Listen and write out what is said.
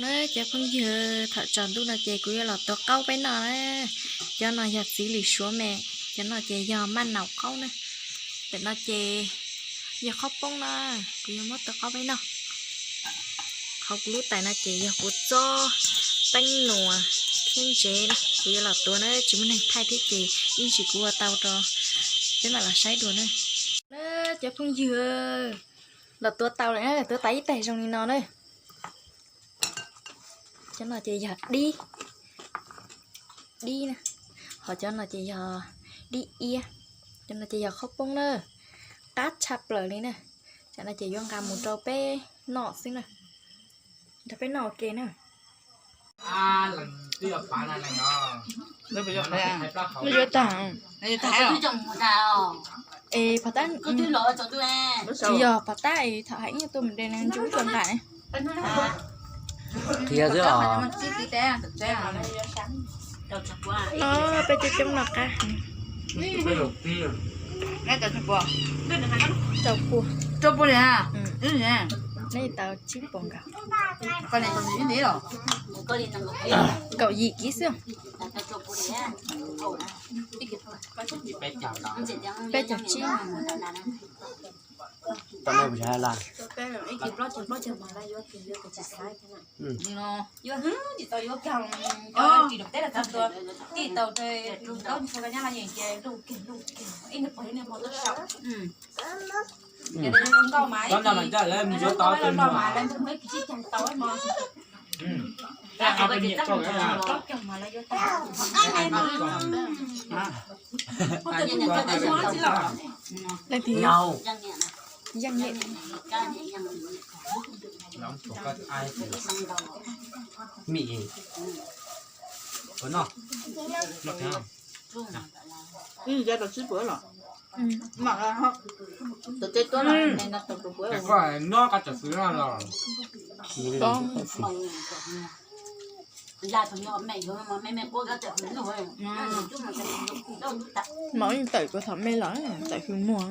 Cov phooj ywg, thaum tsaus ntuj no ces kuv yuav los tua qaub peb noj na. Cov no yog txiv lws suav me, cov no ces yog maj naum qaub na. Pem no ces yog qhaub poob na, kuv yuav muab tua qaub peb noj. Qhov kuv lub tais no ces yog kuv txob teeb nuas thiab ntsev na, kuv yuav los tua na, tsis muaj neeg thaij thiab ces ib ntsis kuv ua tau rau peb mam los saib dua na. Cov phooj ywg, los tua tau lawm, tua tau ib tais zoo li no na. Cov no ces yog dib, dib na, ho cov no ces yog dib iab, cov no ces yog qhaub poob na, qab tshaj plaws li na. Cov no ces yuav nqa mus rau peb noj xwb na, rau peb noj ua ke na. Yuav tag, es pov tab, tsis yog pov tab es thaum hais ib nyuag tuaj mus de na, ntsub cov nqaim. Qhia xwb os. No peb coob coob no qab. Rau pua, rau pua li. Nej tau tsib puas nkaus, kaum yim kib xwb. Peb caug tsib. Leej twg? Yeej niam. Mim, puas noj? Noj. Ib yam rau tsib puas los? Koj noj qab txawm fwv no los? Mov yeej tawm kuv thaum me los, tawm hws muag.